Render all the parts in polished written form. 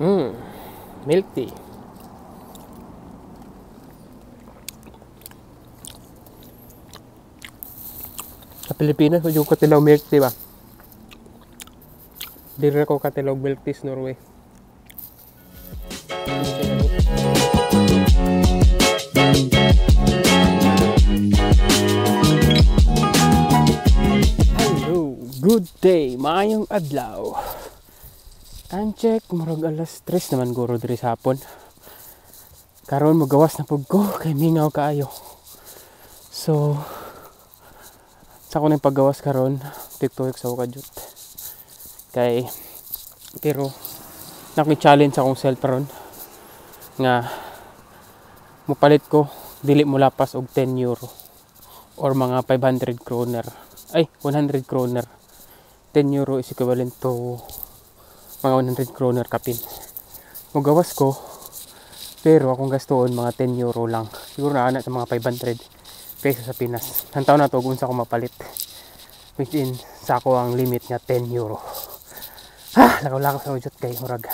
Milk tea. Sa Pilipinas, medyo katilaw milk tea ba? Diri ko katilaw milk tea sa Norway. Hello, good day, maayong adlaw. Time check, murag alas 3 naman guro diri sa hapon. Karon mogawas na pud ko kay mingaw kaayo. So sa ako nang paggawas karon, TikTok sa kadyot. Kay pero naki-challenge akong self karon nga mopalit ko dili mo lapas og 10 euro or mga 500 kroner. Ay, 100 kroner. 10 euro is equivalent to mga 100 kroner kapin. Mugawas ko pero akong gastuon mga 10 euro lang. Siguro na ana sa mga 500 pesos sa Pinas. Hantaw na to kung unsa ko mapalit. Within sa ako ang limit nga 10 euro. Ha, lakaw-lakaw sa ujot kay murag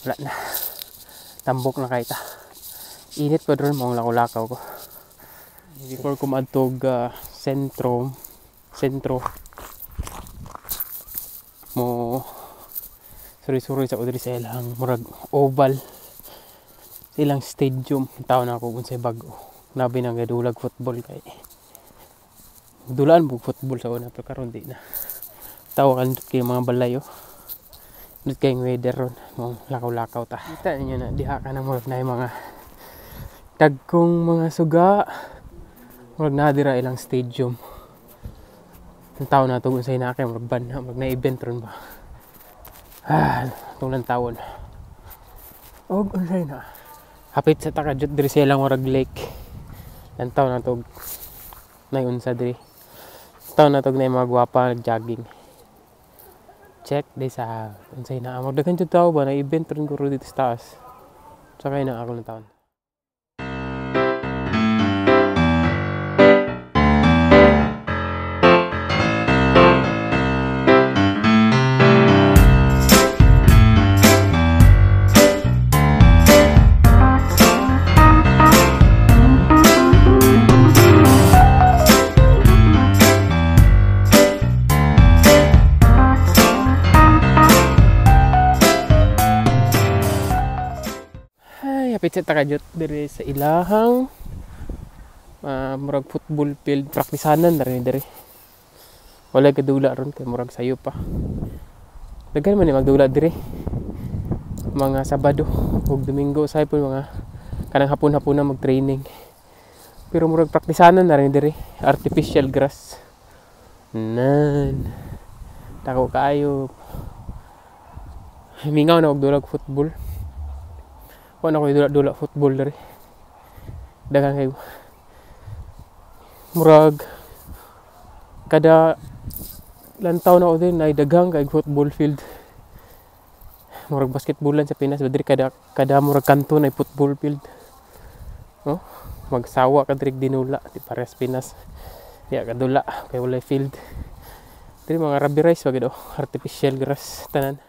wala na. Tambok na kay ta. Init pa dron mong lakaw-lakaw ko. Before ko maadtog sentro mo suri-suri sa diri sa ilang murag oval sa ilang stadium. Taw na ako unsay bag-o. Nabi nang gadulag football kay dulaan bug football sa una pero karon di na. Tawa kan kay mga balay oh. Dito kay weather ron, mong lakaw-lakaw ta. Kita ninyo na diha ka na murag na mga dagkong mga suga. Murag na dira ilang stadium. Ang tawo na to unsay na kay murag ban, murag na event ron ba. Ah, itong lang tawon. Og unsay na. Hapit sa takajut diri sa ilang murag lake. Lantaw na to nay unsa diri. Taw na to nay mga gwapa nag-jogging. Check di sa unsay na. Murag daghan jud tawo ba na event ron guro dito sa taas. Sakay na ako ng taon. Hapit sa takajot diri sa ilahang murag football field, praktisanan na rin diri. Wala kadula ron kay murag sayo pa. Daghan man ni magdula diri. Mga Sabado ug Domingo say po mga kanang hapon-hapon na mag-training. Pero murag praktisanan na rin diri, artificial grass. Nan. Dako kaayo. Mingaw na og dulag football. Wala na ko dula-dula football diri. Daghang kayo. Murag kada lantaw na ko din ay daghang kay football field. Murag basketball lang sa Pinas diri kada murag kanto na football field. No? Magsawa ka diri dinula di parehas Pinas. Diya ka dula kay walay field. Diri mga rubberized ba gid oh, artificial grass tanan.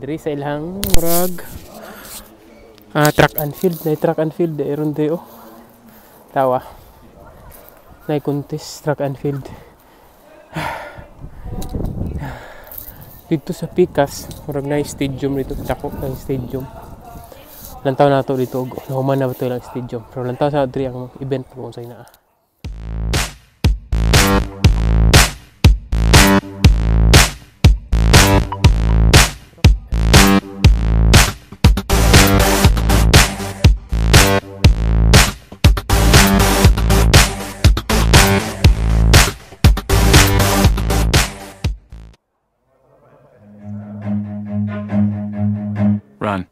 Diri sa ilang murag track and field, na track and field ron diri oh. Tawa. Na contest track and field. Dito sa Pikas, murag na stadium dito, dako na stadium. Lantaw na to dito og nahuman na ba to ilang stadium. Pero lantaw sa diri ang event kung unsay naa. Run.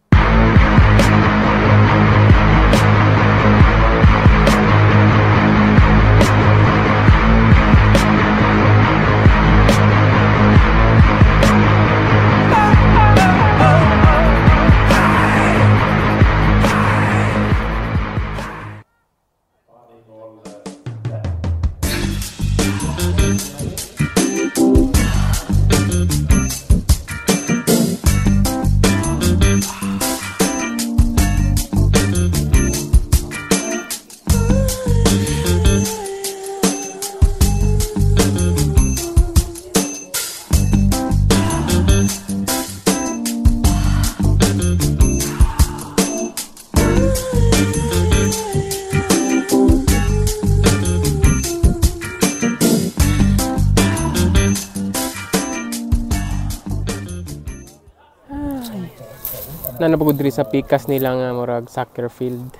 Nanapagod diri sa pikas nila nga murag soccer field.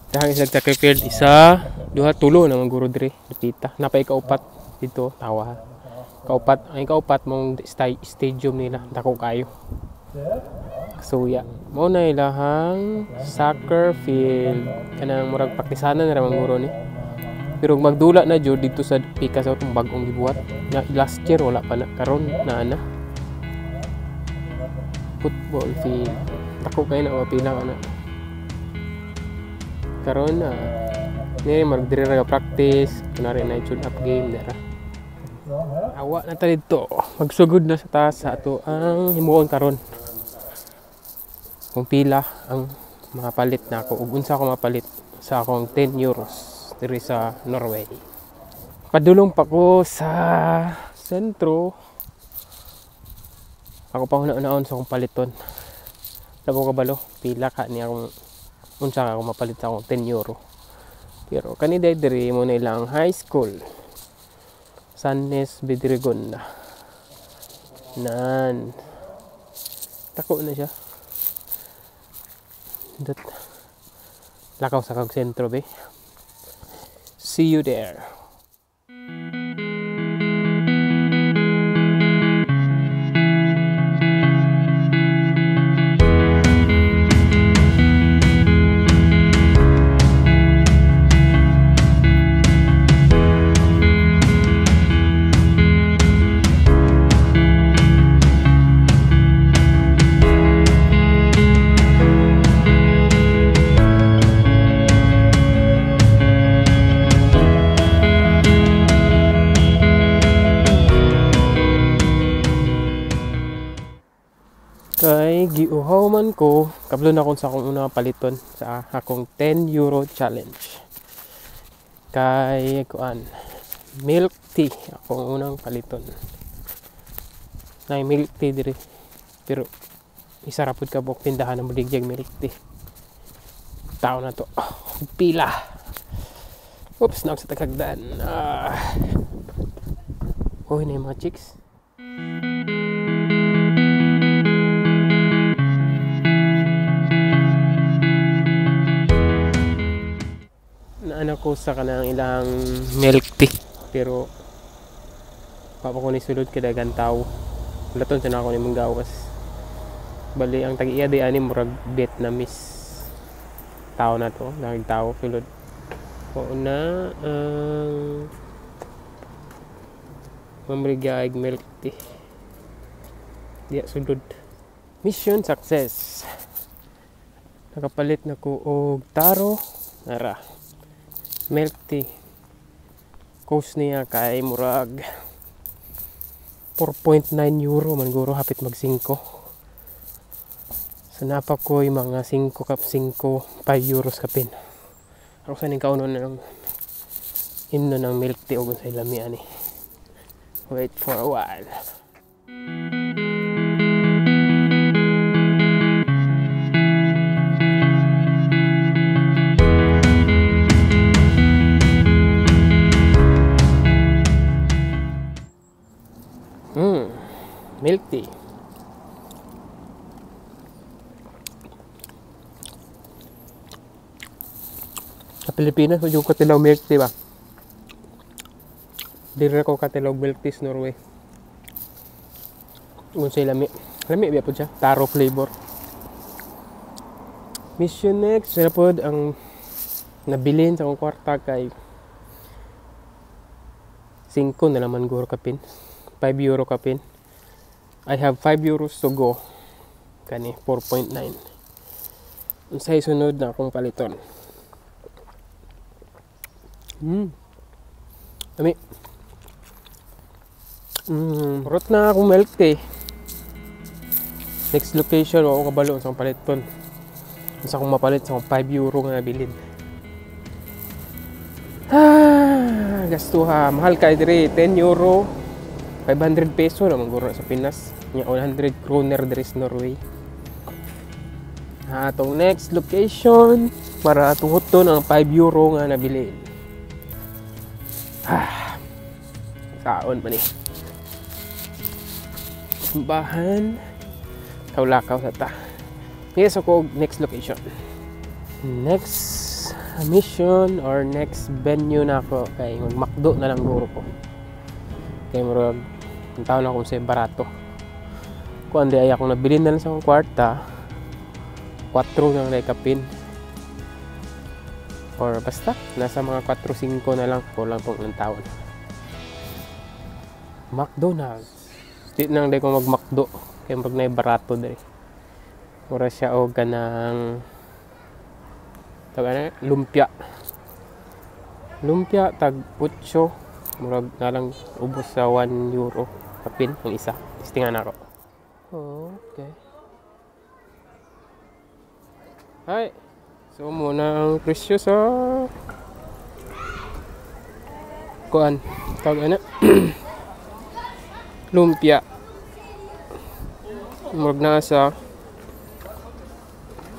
Dahil isang soccer field, isa, duha, tulo na guro diri dipita. Napay kaupat dito, tawa. Kaupat, ang kaupat mong stadium nila, dako kayo. Kasuya. Mao na ilahang soccer field. Kanang murag praktisanan ra man guro ni. Pero magdula na jud dito sa pikas atong bag-ong gibuhat. Na last year wala pa na, karon naa na. Football field. Dako kayo na pila ka na. Karon na ni marag diri ra practice, kunwari na tune up game dira. Awa na ta didto. Magsugod na sa taas sa ato ang himuon karon. Kung pila ang mapalit na ako ug unsa ako mapalit sa akong 10 euros diri sa Norway. Padulong pa ko sa sentro. Ako pa una-unaon sa akong paliton. Labo kabalo, pila ka ni akong unsa ka akong mapalit sa akong 10 euro. Pero kani diri mo na ilang high school. Sandnes Videregående. Nan. Tako na siya. Dot. Lakaw sa kag sentro be. See you there. Kay giuhaw man ko, kablo na akong sa akong unang paliton sa akong 10 euro challenge. Kay kuan, milk tea akong unang paliton. Nay milk tea diri. Pero isa ra pud ka buok tindahan na muligyag milk tea. Tao na to. Pila. Oops, naog sa taghagdan. Uy, na yung mga chicks. Naano ko sa kanang ilang milk tea, pero pa ko ni sulod kay dagan tawo. Laton sa nako ni mong gawas. Bali ang tag-iya di ani murag Vietnamese tao na to, naging tao sulod. Oo na ang mamrigay milk tea. Diya sulod. Mission success. Nakapalit na ko og taro nara. Milk tea. Cost niya kay murag 4.9 euro man guro, hapit mag 5. So napa ko'y mga 5 kap 5, 5 euros kapin. Ako sa ning kaunon na ng himno ng milk tea og unsay lami ani. Wait for a while. Milk tea. Sa Pilipinas, medyo katilaw milk tea ba? Diri ko katilaw milk tea sa Norway. Unsay lami. Lami biya po siya. Taro flavor. Mission next. Sila po ang nabilin sa akong kwarta kay 5 na naman guro kapin. 5 euro kapin. I have 5 euros to go. Kani 4.9. Unsay sunod na akong paliton. Lami. Rot na akong milk tea. Next location, ako kabalo sa akong paliton. Sa akong mapalit sa akong 5 euro nga nabilin. Ah, gastuha. Mahal kay diri, 10 euro. 500 peso na mangguro sa Pinas. Nya 100 kroner diri sa Norway. Atong next location para tuhuton ang €5 nga nabilin. Ah, kaon man eh. Simbahan. Lakaw-lakaw sa ta. Yes, ako next location. Next mission or next venue na ako kay mag-McDo na lang guro ko. Kay murag ang taon ako sa barato. Kuan di ay akong nabilin na lang sa akong kwarta. 4 na lang kapin. Or basta nasa mga 4-5 na lang kulang tong ilang taon. McDonald's. Di nang di ko mag-McDo kay murag nay barato diri. Mura siya og kanang tag ana lumpia. Lumpia tag 8, murag na lang ubos sa €1 kapin ang isa. Testingan nako. Okay. Hi. So muna ang presyo sa kuan tag ana lumpia. Murag nasa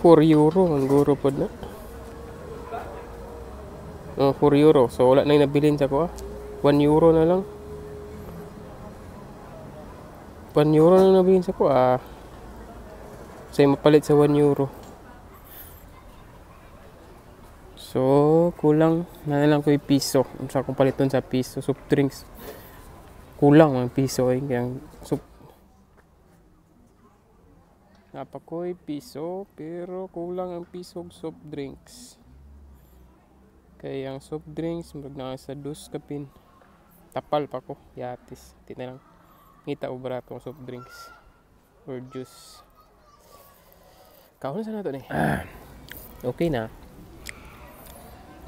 €4 ang guro pod na. Oh, €4. So wala na yung nabilin sa ko. €1 na lang. €1 na lang nabilin sa ko. Ah. So mapalit sa €1. So kulang na lang ko yung piso. Unsa akong paliton sa piso soft drinks. Kulang ang piso eh. Kaya soup. Napakoy piso pero kulang ang piso og soft drinks. Kaya ang soft drinks murag naa sa 2 kapin. Tapal pa ko, yatis. Di na lang ngita og barato ang soft drinks or juice. Kaon sa nato ni. Okay na.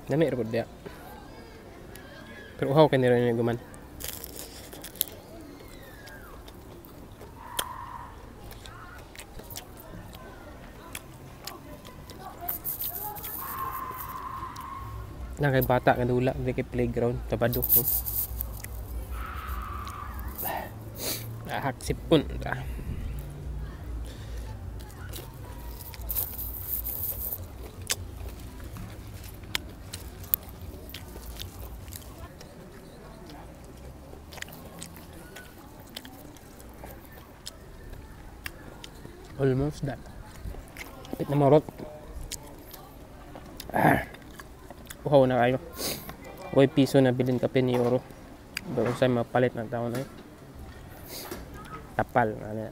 Nami ra pud diya. Pero uhaw kay nira ni guman. Na kay bata nga dula di kay playground Sabado. Ahak sipon ta. Almost done. Kapit na marot. Ah. Uhaw na kayo. Uy, piso na bilin kape ni euro. Pero sa mapalit ng taon na yun. Tapal. Ano.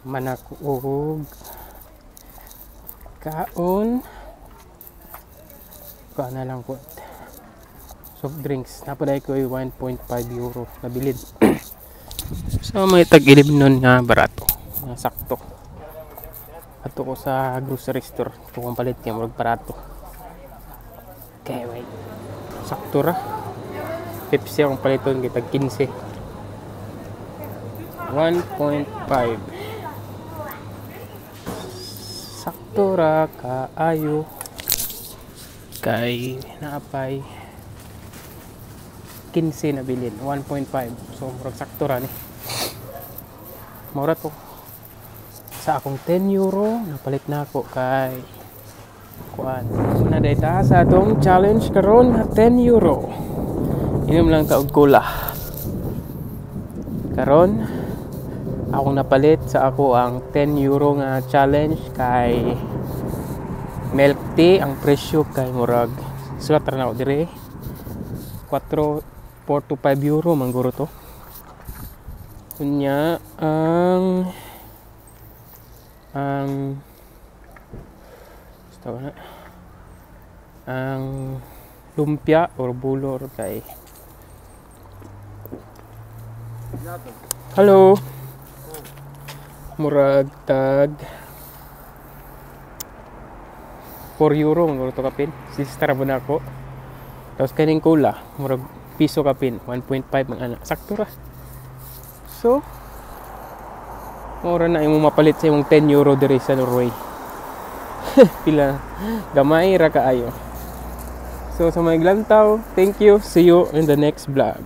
Manakuog. Kaon. Kuha na lang po. Soft drinks. Napaday ko yung €1.5 nabilin. So may tag-11 nun nga barato. Mga sakto. Ato ko sa grocery store. Ito kong palit niya, murag barato. Okay, wait. Sakto ra. Pepsi akong paliton kay tag 15. 1.5. Sakto ra kaayo. Kay naapay 15 na bilin, 1.5. So murag sakto ra ni. Mura to. Sa akong €10 napalit na ako kay kuan. Una day ta sa atong challenge karon na €10. Inom lang ta og cola. Karon akong napalit sa ako ang €10 nga challenge kay milk tea. Ang presyo kay murag sulat ra na ako dire. 4 to €5 mangguro to. Unya ang na ang lumpia or bulo or kay. Hello. Murag tag €4 mangguro to kapin. Sister ra na ako. Tapos kaning cola, murag piso kapin, 1.5 mga anak. Sakto ra. So, mura na imong mapalit sa imong €10 diri sa Norway. Pila gamay ra kaayo. So sa mga glantaw, thank you. See you in the next vlog.